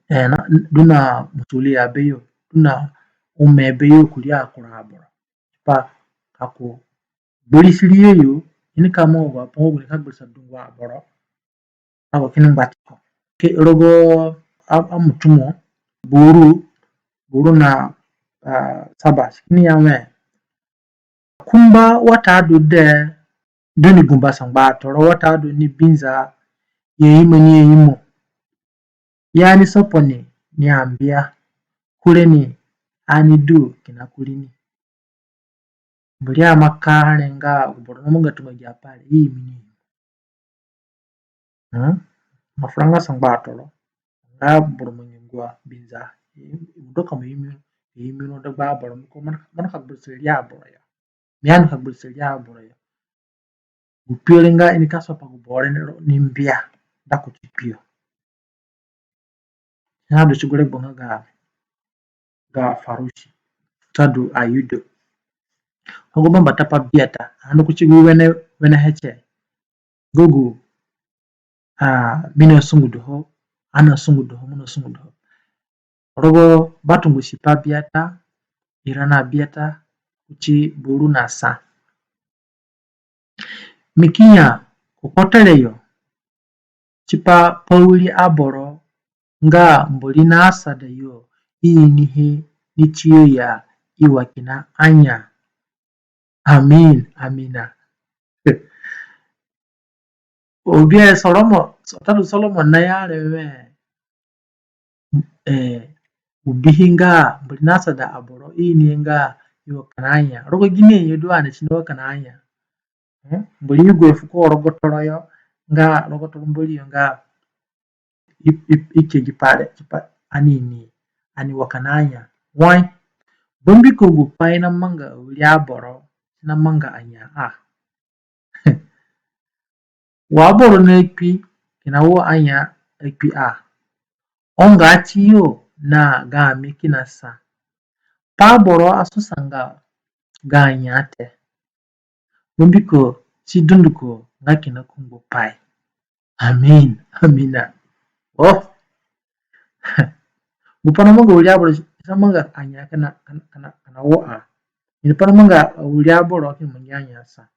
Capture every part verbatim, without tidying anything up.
eh, na, du na musulia beyo, du na ome beyo kurii akura aboro. Tipa ka ku gbirisi ri yo, i nika manga agu apai nga gu nika gbirisa dungu aboro. Agu kini ngbatiko. Ke rogo a, amutumo, buru, buru na, ah, saba, si kini ya wẽ, kumba watadu dee du ni gumba sangba atoro watadu ni binza ye imo ni ye imo. Ya ni sopo ni, ni ambia, kure ni, ani du kina kurii ni. Mbori amaka re nga gu boro namanga tunga gi apai re, i imi ni. Hmm? Mafuranga sangba atoro. Nga boro mo nyungua binza. Undo ka mo imi, imi no dagba aboro mo ko mana, mana ka gbirisa ri aboro ya. Mi ani ka gbirisa ri aboro ya. Gu kpio re nga i nika sopa gu boro ni mbia da kuti kpio. Na du ti gu regbo nga ga, ga Farusi, tadu aYuda. Ogo bambata pa biata, ani kuti gu wene, wene hece. Gugu, ah, mi nasungudu ho, ani asungudu ho, mo nasungudu ho. Rogo Batungusi pa biata, ira na biata, kuti buru na sa. Mi ki ya ku kpotere yo, tipa pa wiri aboro nga Mbori naasada yo, i inihe ni tiyo ya, i wa kina anya. Amin, amina. Obia Solomon, watadu Solomon naya re wẽ, eh, u bihe nga Mbori naasada aboro, i inihe nga i wa kina anya. Rogo gine yo du ani tini wa kina anya? Hmm? Mbori yugo fuko rogo toro yo, nga rogo toro Mbori yo nga i, i, i ke gi pai re, gi pai ani ini, ani wa kina anya. Why? Bambiko gu pai namanga wiri aboro, si namanga anya a. Wa boro nakpi kina wo anya akpi a. Onga tiyo na gaami kina sa. Pa boro asusanga ga anya te. Bambiko si dunduko nga kina kungbo pai. Amin. Amina. Oh. Gu pai namanga wiri aboro, si namanga anya kina, kina, kina, kina wo a. Ini pai namanga wiri aboro kini mangi anya sa.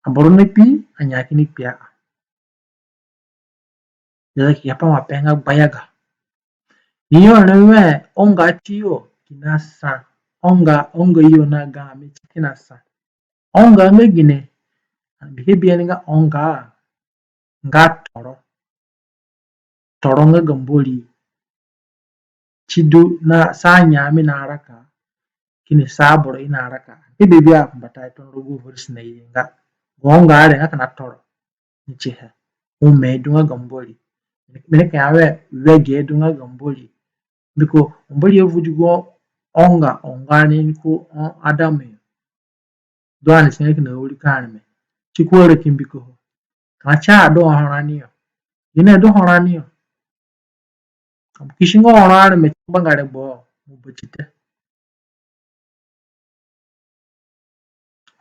Aboro nakpi, anya kini kpi a. Zezekiki ape nga gbayaga. Iyo re wẽ, onga tiyo kina sa. Onga, onga yo na gaami ti kina sa. Onga nga gine, ani bihe bihe ni nga onga, nga toro. Toro nga ga Mbori. Sidu na sa anya mi naraka, kini sa aboro i naraka. Ki bi bia kumbata i tona rogo verse na i nga. Gu onga re nga kina toro. Ni tihe. Ome du nga ga Mbori. Mi nika ya wẽ, wege du nga ga Mbori. Mbiko Mbori avudi gu onga, onga ni ku Adamu yo. Du ani si nga kina wiri ka areme. Ti ku ara ki mbiko ho. Kina ti a du ho rani yo. Gine du ho rani yo. Ka mo kisi nga ho rani areme ti gbanga regbo, mo bati te.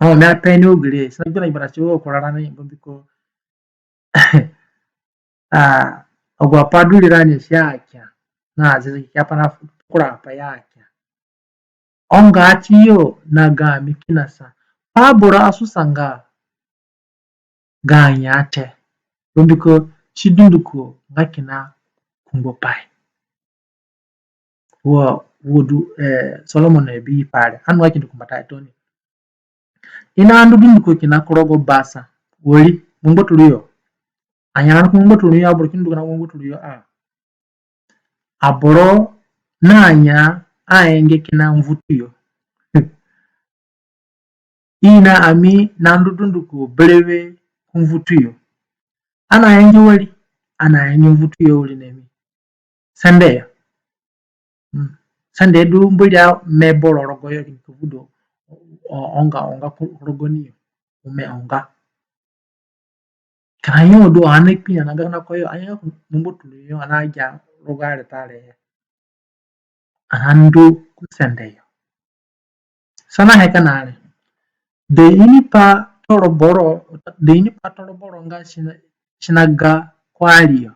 Ho mi ape ni ogire, si na gbina gbara ti wo kura rani, mbiko, ah, agu apai du ri rani si akia. Na Zezekiki apai na kura apai ya akia. Onga tiyo na gaami kina sa. Pa boro asusanga ga anya te. Mbiko si dunduko nga kina kungbo pai. Wo, wo du, eh, Solomon na bi pai re. Ani wa kindi kumbata i toni. I nandu dunduko kina ku rogo basa. Wari, mo ngbaturu yo. Anya na ku mo ngbaturu yo, aboro ki ndu kina ku mo ngbaturu yo a. Aboro na anya aenge kina mvutu yo. I na ami nandu dunduko berewe ku mvutu yo. Ani aenge wari, ani aenge mvutu yo wari na mi. Sende yo. Mm. Sende du Mbori ame boro rogo yo kini ka vudo. O, onga, onga ku rogo ni yo. Ome onga. Kina yo du ani kpi na ga na ko yo, ani ku mo ngbaturu yo, ani agia rogo aritari. Ani andu ku sende yo. Sanahe kina re. De ini pa toro boro, de ini pa toro boro nga si na, si na ga ku ari yo.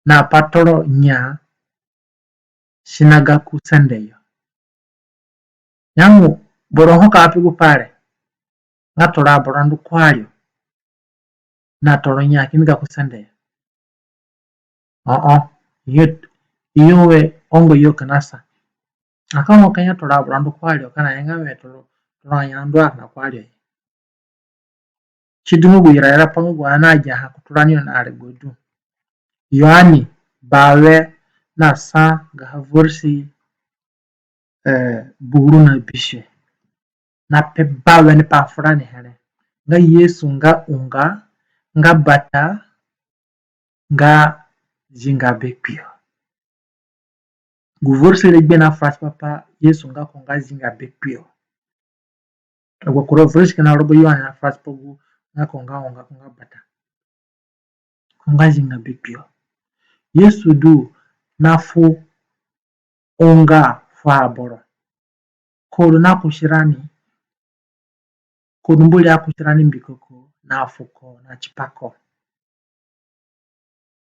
na pa toro nya si na ga ku sende yo. Nyangu boro ho ka pe gu pai re nga toro aboro ndu ku ari yo na toro nya kini ga ku sende yo. Oo, iyo, iyo we ongo yo kina sa. Aka ho ka nya toro aboro ndu ku ari yo ka na ye nga we toro, toro anya ndu a kina ku ari yo. Si du nga gu ira ira pa nga gu ani agiaha ku turani yo na regbo du. Yoane bawe na sa gaha versi, eh, buru na bisue. Na pe bawe ni pa furani here. Nga Yesu nga unga, nga bata, nga zinga be kpio. Gu versi re gbe na fura tipa pa Yesu nga ko nga zinga be kpio. Agu kura versi kina rogo Yoane na fura tipa gu nga ko nga unga, ko nga bata, ko nga zinga be kpio. Yesu du na fu unga fu aboro. Ko du na kusi rani, ko du Mbori akusi rani mbiko ko na fu ko na tipa ko.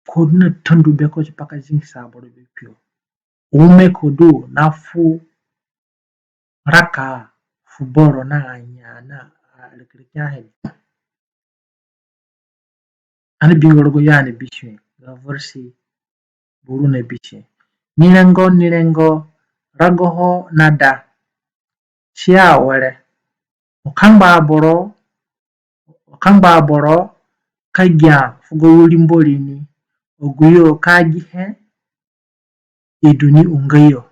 Ko du na tandu be ko tipa ka zingisa aboro be kpio. Ome ko du na fu raka fu boro na anya na arikiriki ahe. Ani bingo rogo Yoane bisue, ga versi buru na bisue. Ni rengo, ni rengo, rago ho na da. Si awere. Okangba aboro, okangba aboro ka gia fugo wiri Mbori ni, agu yo ka gihe i du ni unga yo.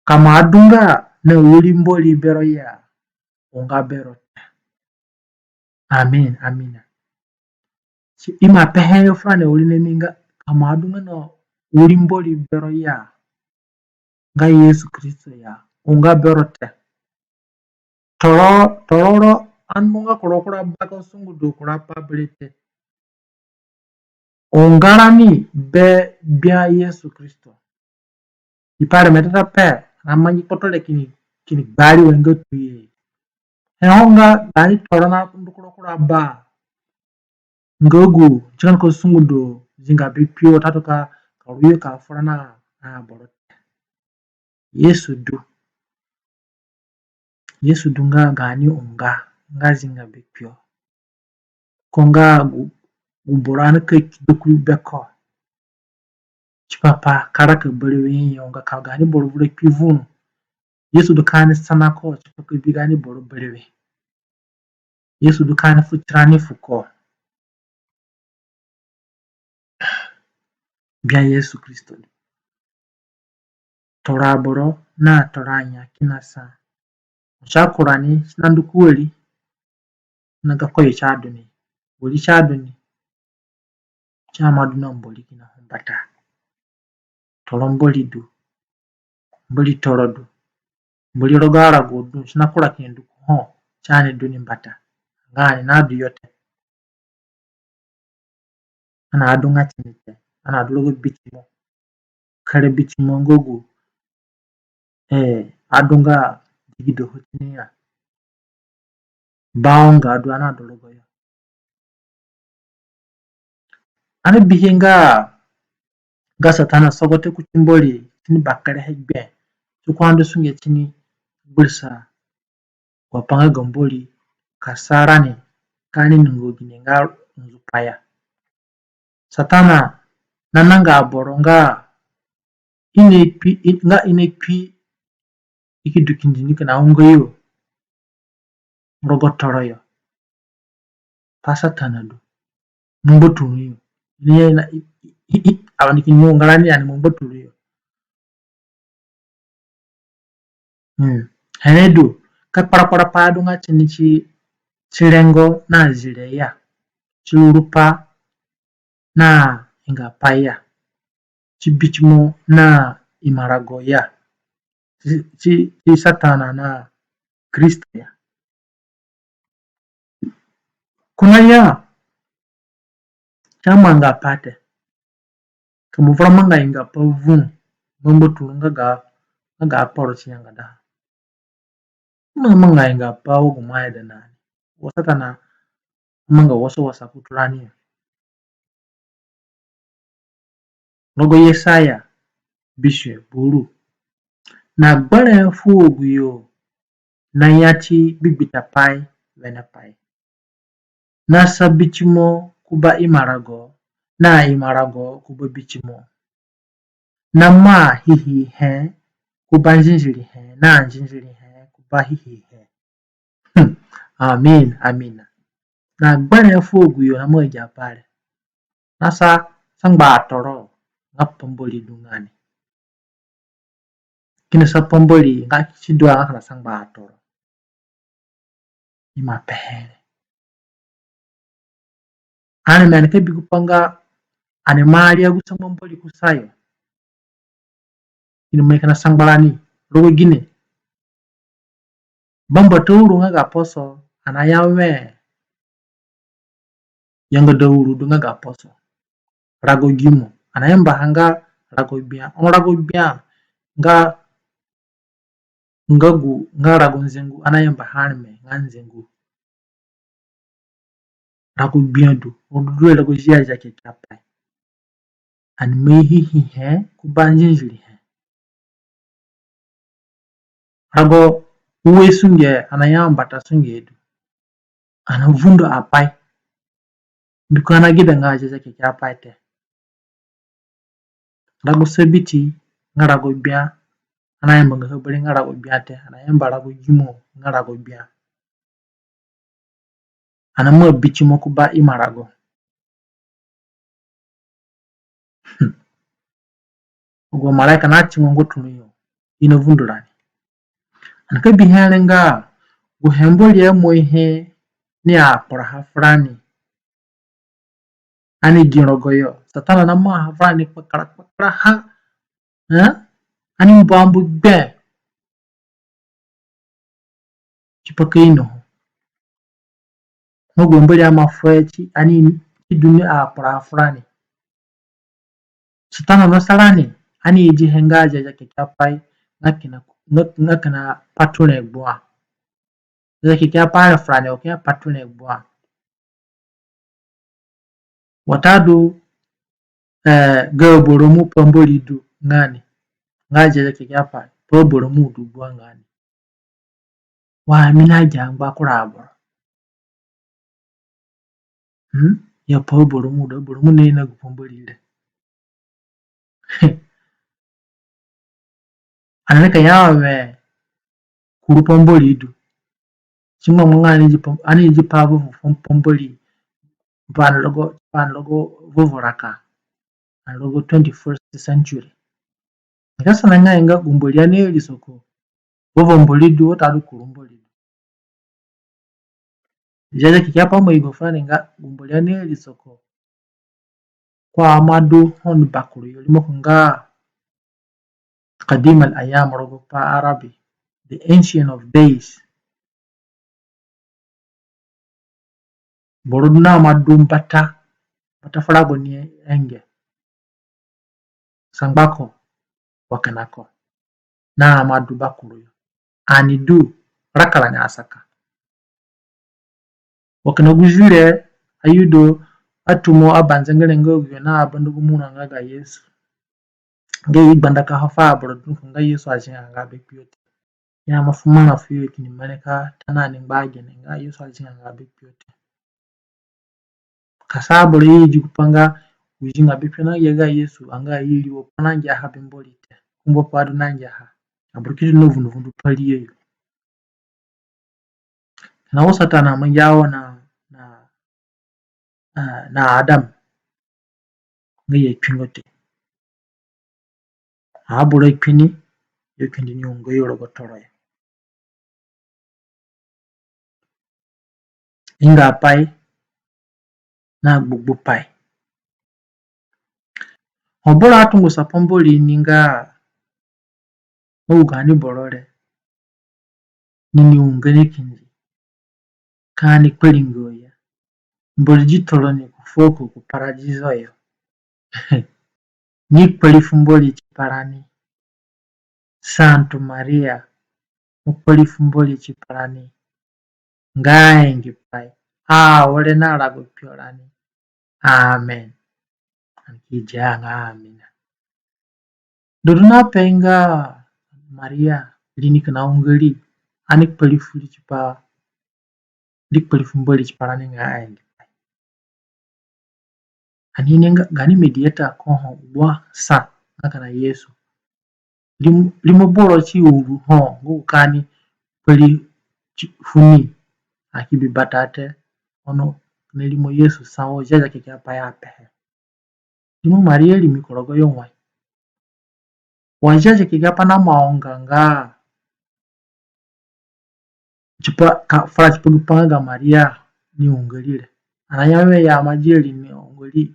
Ka mo adunga na wiri Mbori bero ya, unga bero te. Amen, amina. Si ima pehe yo furani wiri na mi nga, ka mo adunga na wiri Mbori bero ya, nga Yesu Kristo ya, unga bero te. Toro, toro ro, ani mo nga kura kura ba ka sungu du kura pa bere te. Unga rani be gbia Yesu Kristo. I pa re me tata pe, na mangi kpoto re kini, kini gbari we nga tuye. He ho nga gani toro na ndu kura kura ba. Nga gu, tikan ko sungu du zinga be kpio tatu ka, ka ruyo ka fura na, na boro te. Yesu du. Yesu du nga gani unga, nga zinga be kpio. Ko nga gu, gu boro ani ka kido ku beko. Tipa pa ka raka berewe yo nga ka gani boro vura kpi vuru. Yesu du ka ani sana ko, tipa ka bi gani boro berewe. Yesu du ka ani fu tirani fuko. Bia Yesu Kristo du. Toro aboro na toro anya kina sa. Mo sa kura ni, si na ndu ku wari, na gako yo sa du ni. Wari sa du ni. Si ima du na Mbori kina ho mbata. Toro Mbori du. Mbori toro du. Mbori rogo arago du. Si na kura kina ndu ku ho. Si ani du ni mbata. Nga ani na du yo te. Ani adunga tini te. Ani adu rogo bitimo. Kere bitimo nga gu, eh, adunga digido ho tini ya. Bawo nga adu ani adu rogo yo. Ani bihe nga ga Satana sogote kuti Mbori tini bakerehe gbe. Tuku andu sunge tini gbirisa wa pa nga ga Mbori ka sa rani ka ani nungo gine nga nzupa ya. Satana na nanga aboro nga i na kpi, i, nga i na kpi i ki du kindi ni kina unga yo rogo toro yo. Pa Satana du. Mo ngbaturũ yo. Ni ya na, i, i, i, awandi kini unga rani ani mo ngbaturũ yo. Hmm. Hene du, ka kparakpara pa adunga tini ti, ti rengo na zire ya, ti rurupa na ingapai ya, ti bitimo na imarago ya, ti, ti, ti Satana na Kristo ya. Ko na ya, si amanga pa te. Ka mo vura manga ingapai vuru, mo ngbaturũ nga ga, nga ga kporo si yangadaha. Mo na manga ingapai wa gu mo aida na ni. Wa Satana amanga wasawasa ku turani ya. Rogo Yesaya bisue buru. Na gbere fu agu yo na ya ti gbigbita pai wene pai. Na sa bitimo ku ba imarago, na imarago ku ba bitimo. Na ma hihihe ku ba nzinzirihe, na nzinzirihe ku ba hihihe. Hmm. Amin, amina. Na gbere fu agu yo na ma agi apai re. Na sa sangba atoro nga pambori du nga ni. Kini sa pambori nga si du a nga kina sangba atoro. Ima pehe re. Ani mi ani ka bi gupai nga ani ima ri agu sangba Mbori kusayo. Ini mai kina sangba rani rogo gine. Bambata uru nga ga poso, ani aya we yangada uru du nga ga poso. Rago gimo, ani ayambaha nga rago gbia. Ono rago gbia nga, nga gu, nga rago nzengu, ani ayambaha areme nga nzengu. Rago gbia du, ono du rago Ziazia Kekeapai. Ani ima hihihe ku ba nzinzirihe. Rago ue sunge, ani aya mbata sunge du. Ani avundu apai. Ndu ko ani agida nga Ziazia Kekeapai te. Rago sabiti nga rago gbia, ani ayambanga ha bere nga rago gbia te, ani ayamba rago gimo nga rago gbia. Ani ima bitimo ku ba imarago. Hmm. Agu amaraika na tingo nguturu yo, i na vundu rani. Ani ka bihe re nga, guhe Mbori amoihe ni akpuraha furani. Ani gi rogoyo, Satana na maaha furani kpakara kpakaraha. Eh? Ani mbu ambu gbe. Tipa ka inoho. Mo gu Mbori ima fu he ti ani, ti du ni akpuraha furani. Satana na sa rani, ani idihe nga Ziazia Kekeapai, nga kina, nga, nga kina patu re gbua. Ziazia Kekeapai re furani, o kina patu re gbua. Watadu, eh, ga aboro mu pa Mbori du nga ni, nga Ziazia Kekeapai, pa aboro mu du gbua nga ni. Wa mi na gia ngba kura aboro. Hmm? Ya pa aboro mu du, aboro mu naye na gu pa Mbori re. Ani nika ya we kuru pa Mbori du. Si ngbangba nga ani idi pa, ani idi pa vovo pa Mbori. Pa ani rogo, pa ani rogo vovo raka. Ani rogo twenty-first century. Nika sana nga inga gu Mbori ani iriso ko. Vovo Mbori du watadu kuru Mbori du. Ziazia Kekeapai ima yugo furani nga gu Mbori ani iriso ko. Ko aima du ho ni bakuru yo, rimoko nga Qadim al-Ayam rogo pa Arabi, the Ancient of Days. Boro du naima du mbata, mbata fu rago ni enge. Sangbako, wa kina ko. Naima du bakuru yo. Ani du, raka rani asaka. Wa kina gu zire, aYudo, atumo, abanzengere nga agu yo na abandu gu mura nga ga Yesu. Nga i gbandaka ho fu aboro dunduko nga Yesu azinga nga be kpio te. Ya ma fu marã fu yo kini mereka ta na ni ngba gene nga Yesu azinga nga be kpio te. Ka sa aboro i idi gupai nga gu zinga be kpio na ye ga Yesu, anga i ri wo pa nangia ha be Mbori te. Kumbo pa du nangia ha. Aboro ki du na vundu vundu pa ri yo yo. Na wo Satana mangi awo na, na, na, na Adam. Nga i akpingo te. Aboro akpi ni, yo kindi ni unga yo rogo toro yo. Ingapai na gbugbupai. Ho boro atungusa pa Mbori ni nga, o gaani boro re, ni ni unga ni kindi. Ka ani kpari nga ya. Mbori di toro ni ku fuo ko ku paradizo yo. Ni kpari fu Mbori tipa rani. Santu Maria, mo kpari fu Mbori tipa rani. Nga ingi pai. Awere na rago kpio rani. Amen. Ani ki dia nga amina. Dudu na pe nga Maria ri ni kina ungeri, ani kpari fu ri tipa, ri kpari fu Mbori tipa rani nga aenge. Ani ini nga gani mediator ko ho wa sa nga kina Yesu. Rim-, rimo boro ti uru ho nga gu ka ani kpari ti fu ni, ani ki bi bata te, ono kina rimo Yesu sa wo Ziazia Kekeapai apehe. Rimo Maria rimi ku rogo yo wai. Wa Ziazia Kekeapai na ma onga nga tipa ka fura tipa gu pa nga ga Maria ni ungeri re. Ana ya we ya ma dia ri ni ungeri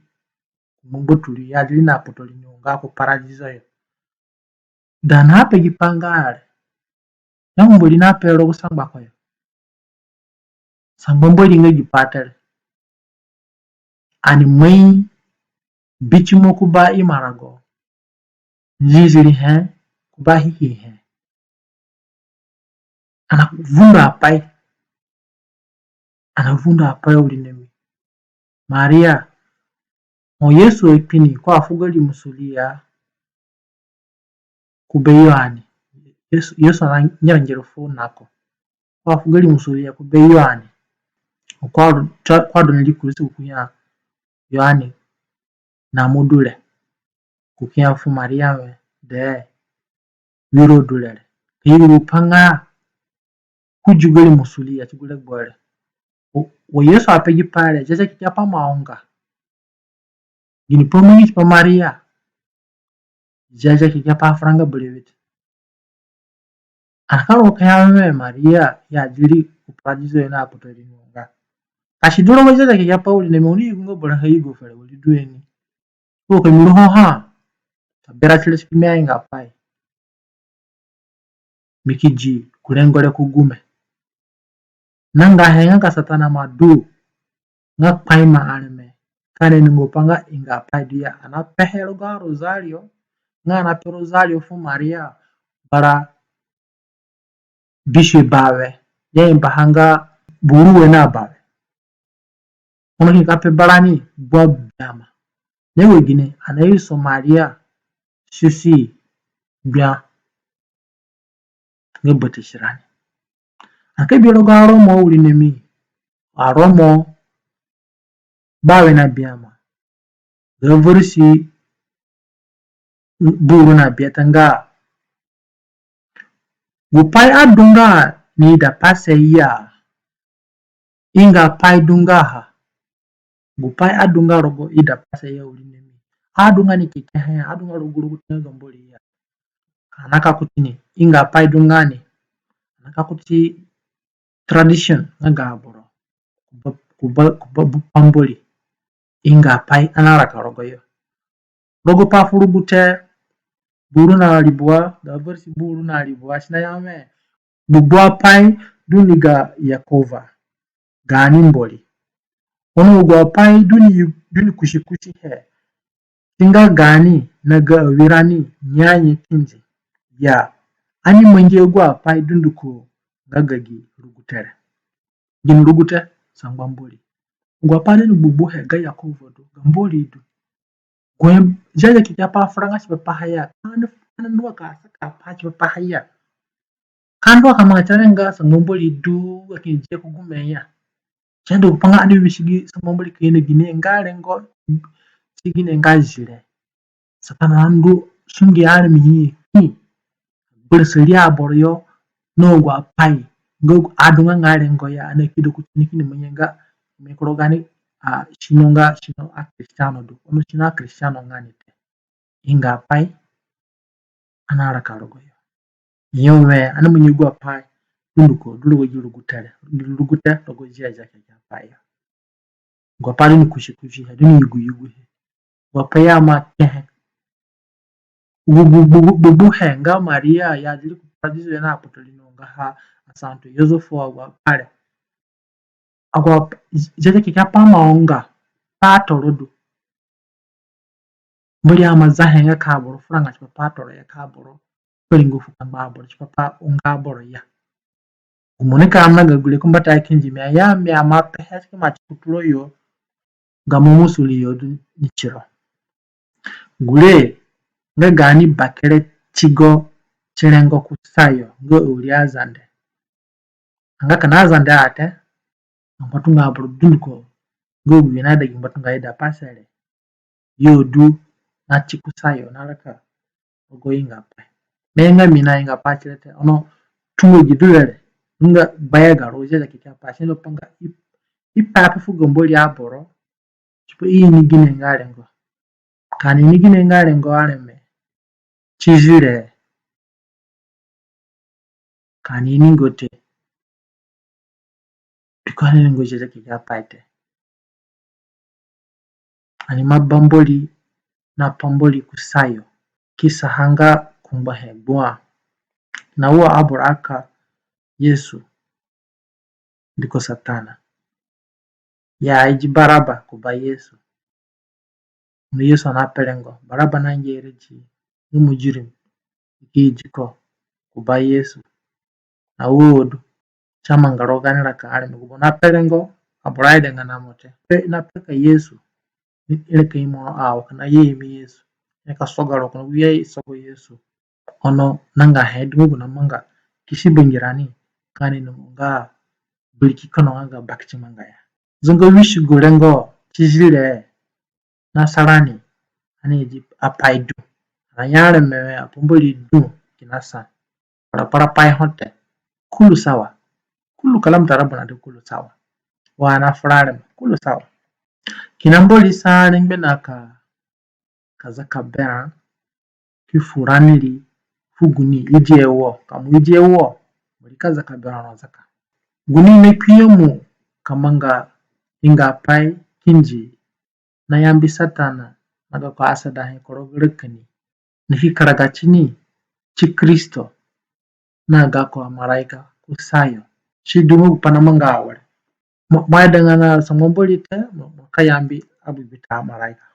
ku ngbangbaturũ, ya di ri na kpoto ri ni unga ku paradizo yo. Da na pe gi pa nga re, ya Mbori na pe rogo sangba ko yo. Sangba Mbori nga gi pa te re. Ani mai bitimo ku ba imarago, nzizirihe ku ba hihihe. Ana vundu apai. Ana vundu apai awirinami. Maria, ho Yesu akpi ni, ko afugo ri musulia ku be Yoane. Yesu, Yesu ana ngera ngera fu nako. Ko afugo ri musulia ku be Yoane. Ko adu, ko adu ni ri kurisi ku kuya Yoane na mudu re. Ku kuya fu Maria we de wiro du re re. Ka yuru pa nga ku zugo ri musulia ti gu regbo re. Wo, wo Yesu ape gi pa re, Ziazia Kekeapai ma onga. Gini pa mangi tipa Maria? Ziazia Kekeapai afuranga berewe te. Ana ka ro ka ya we Maria ya di ri ku paradizo yo na kpoto ri ni unga. Ka si du rogo Ziazia Kekeapai awirinami, oni yugu nga bara ha yugo fere wari du ni. Wo ka mi ru ho ha. Ka bera tire si ki mi aingapai. Mi ki zi ku rengo re ku gume. Nanga he nga ka Satana ma du nga kpaima areme. Ka ni nungo pa nga ingapai du ya. Ana pehe rogo a Rosario. Nga ana pe Rosario fu Maria bara bisue bawe. Ya imba ha nga buru we na bawe. Ono kini ka pe barani gbua biama. Ne we gine, ana iriso Maria susi gbia nga bete tirani. Aka bi rogo Aromo awirinami. Aromo bawe na biama. Ga veresi buru na biata nga, gu pai adunga ni idapase ya. Ingapai dunga ha. Gu pai adunga rogo idapase ya awirinami. Adunga ni kekehe ya, adunga rogo gu rugute nga ga Mbori ya. Ana ka kuti ni, ingapai dunga ni. Ana ka kuti tradition nga ga aboro. Ku ba, ku ba, ku ba bu pa Mbori. Ingapai ana raka rogo yo. Rogo pa fu rugute buru na ribua, ga veresi buru na ribua, si na ya we, gbugbu apai du ni ga Yekova, gaani Mbori. Ono agu apai du ni, du ni kusikusihe, si nga gaani na ga awirani nyeanye kindi. Ya, ani mangi agu apai dunduko nga ga gi rugute re. Gini rugute? Sangba Mbori. Agu apai du ni gbugbuhe ga Yekova du, ga Mbori du. Gu he Ziazia Kekeapai afuranga tipa paha ya. Ka ani, ka ani ndu ka saka pa tipa paha ya. Ka ndu ka manga tirani nga sangba Mbori du, ka kini zi ku gume ya. Si ndu ku pa nga ani wisigi sangba Mbori ka ye na gine nga rengo, si gine nga zire. Satana ndu sunge areme hi. Gbere sari aboro yo na agu apai nga adunga nga rengo ya, ana kido kuti ni kini manye nga mi ku rogo gaani, a, sino nga sino aKristiano du. Ono sino aKristiano nga ni te. Ingapai ana raka rogo yo. Yo we, ani mangi agu apai dunduko du rogo gi rugute re, rugute rogo Ziazia Kekeapai ya. Agu apai du ni kusikusihe, du ni yuguyuguhe. Agu apai ya ma kehe. Gu, gu, gu, gbugbuhe nga Maria ya di ri ku paradizo ya na kpoto ri ni unga ha asantu Yosefu, agu apai re. Agu ap-, Ziazia Kekeapai ma onga pa toro du. Mbori ama zahe nga ka aboro furanga tipa pa toro ya, ka aboro kparinga fu kangba aboro tipa pa unga aboro ya. Gu mo nika na ga gure ku mbata kindi mi aya, mi ama pehe si ki ma ti kuturo yo, gamo musuri yo du ni tiro. Gure, nga gaani bakere tigo ti rengo kusayo nga awiri Azande. Anga kina Azande a te, angbatunga aboro dunduko nga agu yo naida gi ngbatunga idapase re. Yo du na ti kusayo na raka rogo ingapai. Me nga mi na ingapai ti re te, ono tungo gi du re re nga gbaiga rogo Ziazia Kekeapai, si ndu pa nga i, i pepai fu ga Mbori aboro tipa i ini gine nga rengo. Ka ani ini gine nga rengo areme, ti zire, ka ani ini nga te. Mbiko ani ini nga Ziazia Kekeapai te. Ani ima ba Mbori na pa Mbori kusayo ki saha nga kungbahe gbua. Na wo aboro aka Yesu mbiko Satana. Ya idi Baraba ku ba Yesu. Ono Yesu anape rengo. Baraba na ngere ti nga mujirim, i ki idi ko ku ba Yesu. Na wo du ti amanga rogo gaani raka areme, gu boro nape rengo, aboro aidanga na mo te. Pe, nape ka Yesu, i raka imo ro a, wa kina ye imi Yesu. I ka soga ro kina gu ya i sogo Yesu. Ono nangahe du nga gu namanga ki si bangirani ka ani nungo nga biriki kono nga ga bakiti manga ya. Zanga wisigo rengo ti zire na sa rani, ani idi apai du. Ani ya areme we apa Mbori du kina sa. Kparakpara pai ho te. Kulu sawa. Kulu kalam tarabana du kulu sawa. Wa ani afura areme. Kulu sawa. Kina Mbori sa rengbe na ka, ka zaka berã ki fu rani ri fu guni idi e wo, ka mo idi e wo, Mbori ka zaka berã ro zaka. Guni nakpinyemu ka manga ingapai kindi nayambi Satana na gako asadahe ku rogo rakani, ni ki karaga tini ti Kristo na gako amaraika kusayo. Si du nga gu pai namanga awere. Mo, mo aidanga na sangba Mbori te, mo, mo ka yambi agbegberẽ amaraika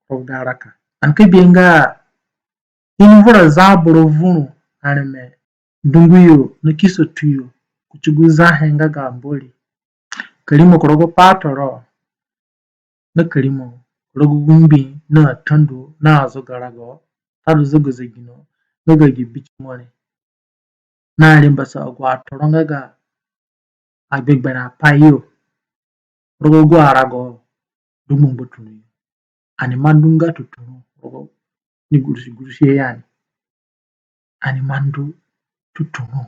ku rogo ga raka. Ani ka bihe nga i ni vura za aboro vurũ areme dungu yo na kiso tuyo kuti gu zahe nga ga Mbori. Ka rimo ku rogo pa atoro, na ka rimo ku rogo gu ngbi na tandu na azogarago, tadu zagazagino nga ga gi bitimo re. Na rembasa agu atoro nga ga agbegberẽ apai yo rogo agu arago du ngbangbaturũ yo. Ani ima ndu nga tuturũ rogo ni gurusi gurusi he ani. Ani ima ndu tuturũ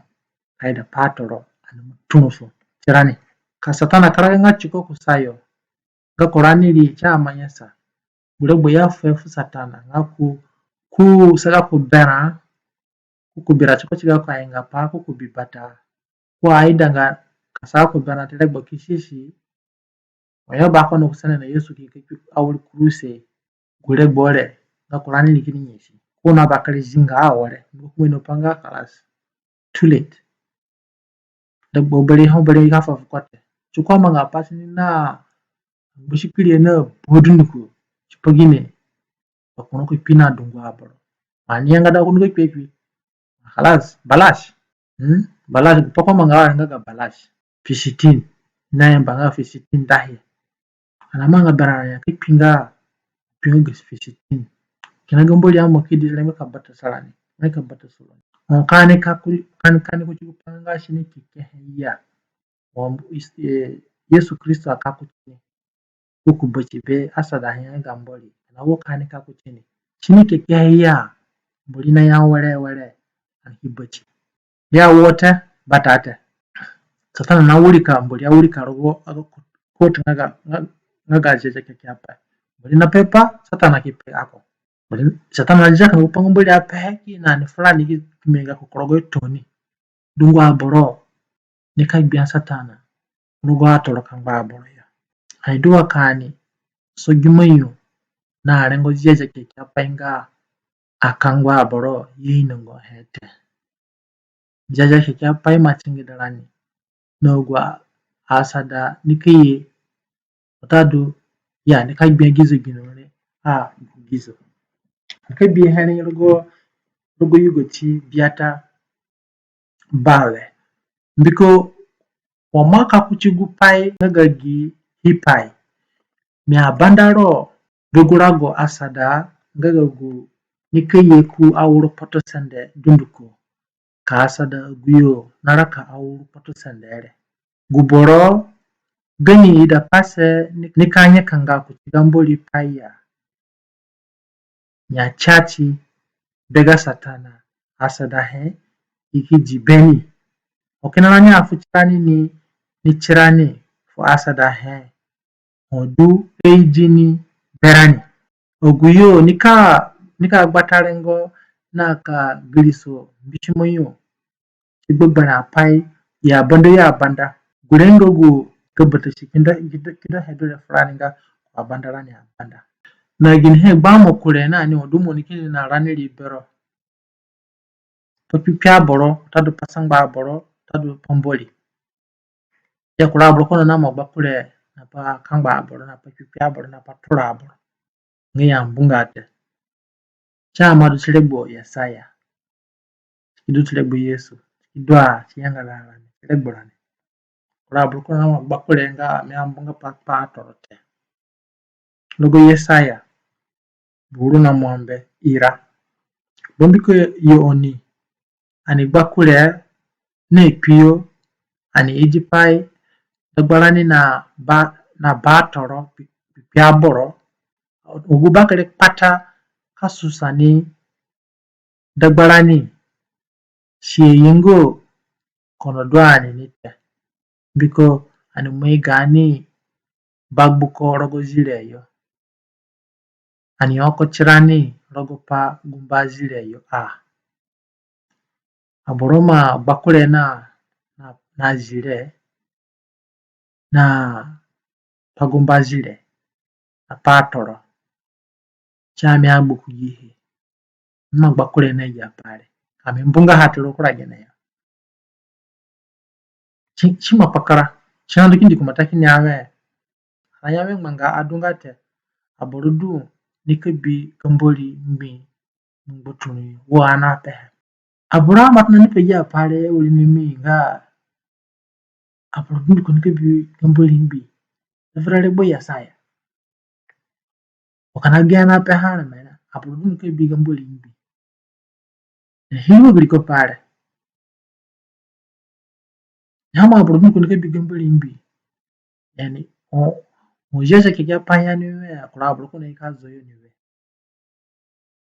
ka ida pa atoro, ani ima turũ fu tirani. Ka Satana karaga nga tiko kusayo, gako rani ri ti amanyasa. Gu regbo i afuhe fu Satana nga ku, ku sa gako berã, ku kubira tiko ti gako aingapai, ku kubi bata, ku aidanga ka sa gako berã te regbo ki sisi. Wa yo ba ko no ku sene na Yesu ki ka kpi awiri kuruse, gu regbo re gako rani ri kini nyasi. Ko na bakere zinga awere, ndu ku mo ino pa nga kalas. Too late. Dagba bere ho bere ka fa fu ko te. Ti ko amanga pasi ni na ngbasikpiri na bodunduko. Tipa gine? Bakporo ko kpi na dungu aboro. Ani yanga da ko ndu ka kpi kpi. Kalas, balash. Hmm? Balash, gu pa ko amanga awere nga ga balash. Fisitin. Na yamba nga Fisitin dahe. Ani amanga berã ya ka kpi nga, kpi nga ga Fisitin. Kina ga Mbori amo ki di rengbe ka batasa rani, rengbe ka batasa rani. Ono ka ani ka ku, ka ani, ka ani kuti gu pa nga si ni kekehe ya. Wa, eh, Yesu Kristo aka kuti ni. Ku kubati be asadahe nga ga Mbori. Kina wo ka ani ka kuti ni. Si ni kekehe ya. Mbori naya were were. Ani ki bati. Ya wo te, bata te. Satana nawirika, Mbori awirika rogo aga court nga ga, nga, nga ga Ziazia Kekeapai. Mbori napepa, Satana ki pe ako. Mbori, Satana nadia kina gu pa nga Mbori apehe kina ni furani ki me gako ku rogo tooni. Dungu aboro nika gbia Satana rogo atoro kangba aboro ya. Ani du wa ka ani sogi manyu na rengo Ziazia Kekeapai nga akangba aboro ye inongo he te. Ziazia Kekeapai ima tingida rani na agu asada nika ye, watadu ya nika gbia gi zegino re a gu gi zo. Ani ka bihe ni rogo, rogo Yugoti biata bawe. Mbiko wa mo aka kuti gu pai nga ga gi hipai, mi abanda ro be gu rago asada nga ga gu nika ye ku auru kpotosende dunduko ka asada agu yo naraka auru kpotosende re. Gu boro gani idapase ni-, nika nyakanga kuti ga Mbori pai ya. Nya chati be ga Satana asadahe, i ki di beni. Ho kina rani afu tirani ni, ni tirani fu asadahe. Ho du i di ni berani. Agu yo nika, nika gbata rengo na ka giriso mbisimo yo. Ti gbegberẽ apai ya banda ya banda. Gure nga gu ka batasi kindo, kindo, kindo he du re furani nga ko abanda rani abanda. Na ginihe gba mo kure na ni ho du mo ni kini na rani ri bero. Pa kpikpi aboro, watadu pa sangba aboro, watadu pa Mbori. Ya kura aboro kono na mo gba kure na pa kangba aboro, na pa kpikpi aboro, na pa tura aboro. Nga ya mbunga te. Si ima du ti regbo Yesaya. Si ki du ti regbo Yesu. Si ki du a, si yangara rani, ti regbo rani. Kura aboro kono na mo gba kure nga mi ambunga pa, pa atoro te. Rogo Yesaya buru na mwambe ira. Bambiko yo oni ani gba kure na kpio, ani idi pai dagbarani na ba, na ba atoro kpi-, kpikpi aboro. Agu bakere kpata ka susa ni dagbarani si ayenga kono du ani ni te. Mbiko ani moi gaani bagbuko rogo zire yo. Ani oko tirani rogo pa gumba zire yo a. Aboro ima gba kure na, na, na zire, na pa gumba zire, na pa atoro. Si ami agbuku gihe. Ima gba kure na agi apai re. Ka mi mbunga ha ti rogo kura gene ya. Si, si ima kpakara. Si nandu kindi ku mbata kini ya we, ana ya we ngbanga adunga te. Aboro du nika bi ga Mbori ngbi, ngbi ngbaturũ yo wa ani apehe. Aboro ima tona ni pe agi apai re, awiri ni mi nga aboro du nika bi ga Mbori ngbi. Evere regbo Yesaya. Wa kina gi ani apehe areme re, aboro du nika bi ga Mbori ngbi. Na hiri wa gi riko pai re. Ya mo aboro du nika bi ga Mbori ngbi. Yani, o, o Ziazia Kekeapai ya ni we, kura aboro kono i ka zo yo ni we.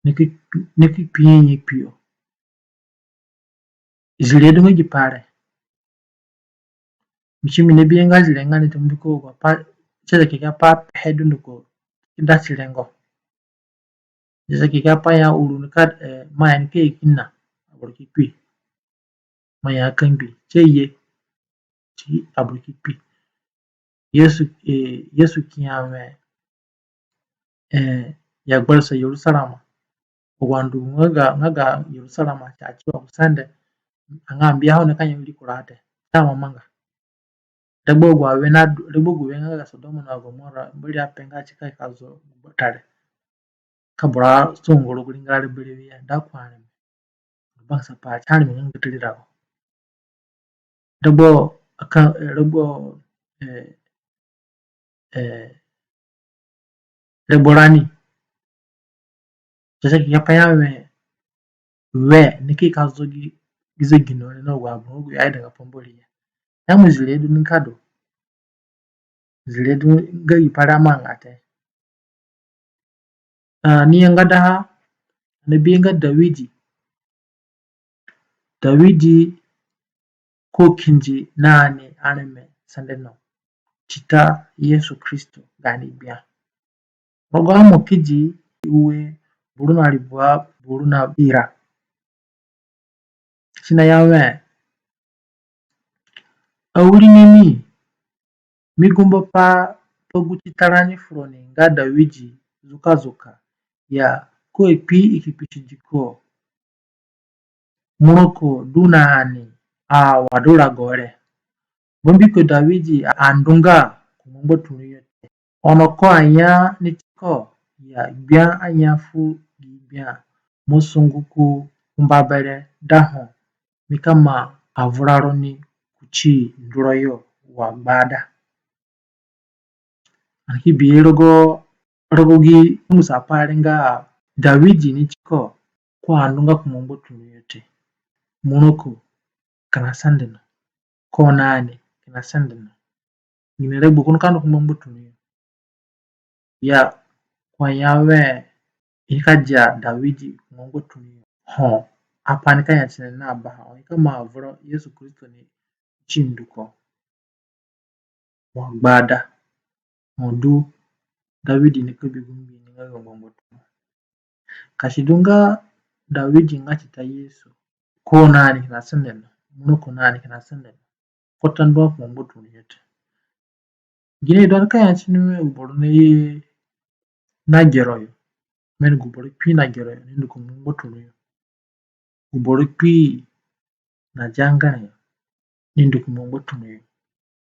Ni ki, ni ki kpi nye kpio. Zire du nga gi pai re. Mi si mi nabi nga zire nga ni te mbiko agu apai Ziazia Kekeapai pehe dunduko ki da ti rengo. Ziazia Kekeapai ya uru nika, eh, mai nika ye kina, aboro ki kpi. Mai aka ngbi, si ye, si aboro ki kpi. Yesu, eh, Yesu ki ya we, eh, ya gbarasa Yerusalema. Agu andu nga ga, nga ga Yerusalema, si ati wa gu sende, anga mbia ho nika nyauri kura te. Si ima manga. Regbo agu awe na, regbo agu awe nga ga Sodoma na Gomora, Mbori ape nga si ka zo gu gbata re. Ka boro asungu rogo ringara berewe ya, da ku areme. Bangisa pai si areme nga ngbatari rago. Regbo aka, eh, regbo, eh, eh, regbo rani. Ziazia Kekeapai ya we, we, ni ki ka zo gi, gi zegino re na agu aboro agu yo aidanga pa Mbori ya. Ya mo zire du nika du. Zire du nga gi pai re amanga te. Ah, ni yangadaha, ani bi nga Dawidi. Dawidi ko kindi na ani areme sende no. Tita Yesu Kristo gaani Gbia. Rogo Amokedi ue buru na ribua buru na ira. Si naya we, awirinami, mi gumba pa, pa gu tita rani furoni nga Dawidi zukazuka, ya ko akpi i ki kpisidi ko. Muroko du na ani, a wa du rago re. Bambiko Dawidi andunga ku ngbangbaturũ yo te. Ono ko aya ni tiko ya Gbia aya fu gi Gbia, mo sungu ku kumba bere da ho mi ka maa avura roni kuti nduro yo wa gbada. Ani ki bi rogo, rogo gi tungusa pai re nga Dawidi ni tiko ko andunga ku ngbangbaturũ yo te. Muroko kina sende no. Ko nani kina sende no. Gine regbo ko nika ndu ku ngbangbaturũ yo? Ya ko aya we i nika dia Dawidi ku ngbangbaturũ yo, ho apai nika ya tini na baha, ho i ka maa vura Yesu Kristo ni ti ndu ko wa gbada. Ho du Dawidi nika bi gu ngbii ni nga ga ngbangbaturũ. Ka si du nga Dawidi nga tita Yesu, ko nani kina sende no, muroko nani kina sende no, ko ta ndu ku ngbangbaturũ yo te. Gine du ani ka ya tini we gu boro naye na gero yo, meni gu boro kpi na gero yo ni ndu ku ngbangbaturũ yo. Gu boro kpi na zangara yo ni ndu ku ngbangbaturũ yo.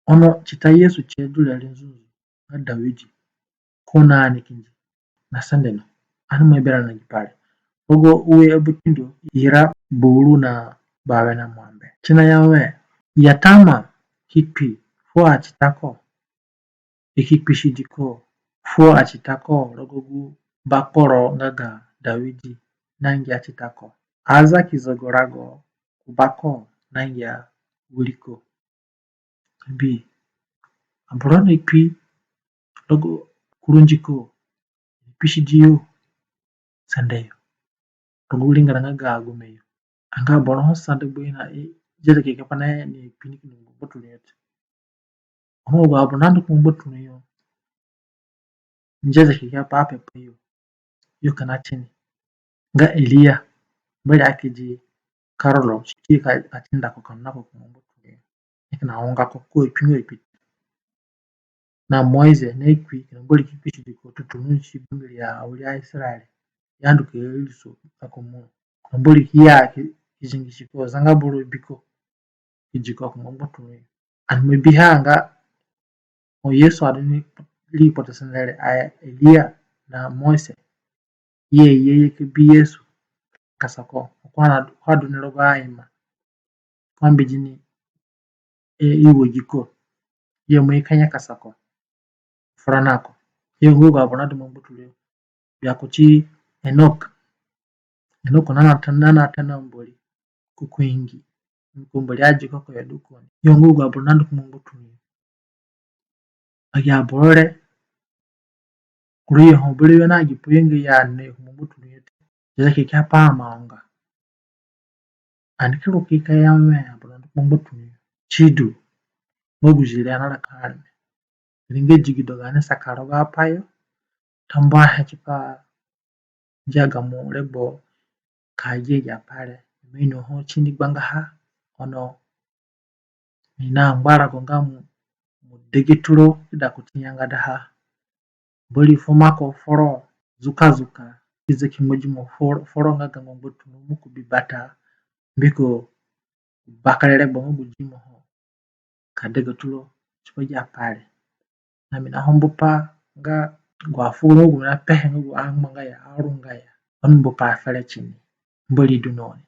Ono tita Yesu tie du re nzunzu nga Dawidi, ko nani kindi na sende no. Ani ima berã na gi pai re rogo Ue Abukindo ira buru na bawe na mwambe. Kina ya we, ya tama ki kpi fuo atita ko, i ki kpisidi ko fuo atita ko rogo gu bakporo nga ga Dawidi na ngia tita ko. Aza ki zogo rago ku bako na ngia wiriko. Bi, aboro ni kpi rogo kurunjiko, i kpisidi yo sende yo rogo gu ringara nga ga agume yo. Anga aboro ho sa dagba ina i zere ke kapa na ni kpi ni kini ngbangbaturũ yo te. Ono agu aboro nandu ku ngbangbaturũ yo, nzeze ki ga pa apepai yo, yo kina tini nga Elia, Mbori aki di karolo si ki ka tinda ko ka ndu na ko ku ngbangbaturũ yo. Ni kina unga ko ko kpi nga kpi. Na Moize na kpi, kina Mbori ki kpisidi ko tuturũ si bangiri awiri aIsaraere ya ndu ka iriso na ko muro. Kina Mbori ki ya ki zingisi ko zanga boro biko ki di ko ku ngbangbaturũ yo. Ani ima biha nga ho Yesu adu ni ri kpotosende re, aya Elia na Mose ye ye ye ki bi Yesu kasa ko, ko adu ni rogo aima, ko ambidi ni e, i wo gi ko, ye mo i kanya kasa ko fura na ko. Ye ngu agu aboro nadu ngbangbaturũ yo, bia kuti Enok. Enok nana ta na Mbori ku kuingi, ku Mbori adi ko ko yo du ko ni. Ye ngu agu aboro nandu ku ngbangbaturũ yo. Agi aboro re kuru yo ho berewe na gi pai yo nga ya ni ku ngbangbaturũ yo te. Zeze ki ka pa ama unga. Ani ki ru ki ka ya we aboro nandu ku ngbangbaturũ yo. Sidu, mo gu zire anaraka areme. Ringa digido gaani saka rogo apai yo. Tambuahe tipa dia gamo regbo ka gia agi apai re. Mi ino ho tini gbangaha, ono mi na ngbarago nga mo, mo dege turo ki da kuti nyangadaha. Mbori fu mako foro zuka zuka, ki zaki ngbadimo foro, foro nga ga ngbangbaturũ mo ku bi bata, mbiko bakere regbo nga gu dimo ho ka dege turo tipa agi apai re. Na mi na ho mbupai nga gu afugo nga gu mi na pehe nga gu angbanga ya, arunga ya. Oni mbupai fere tini. Mbori du na oni.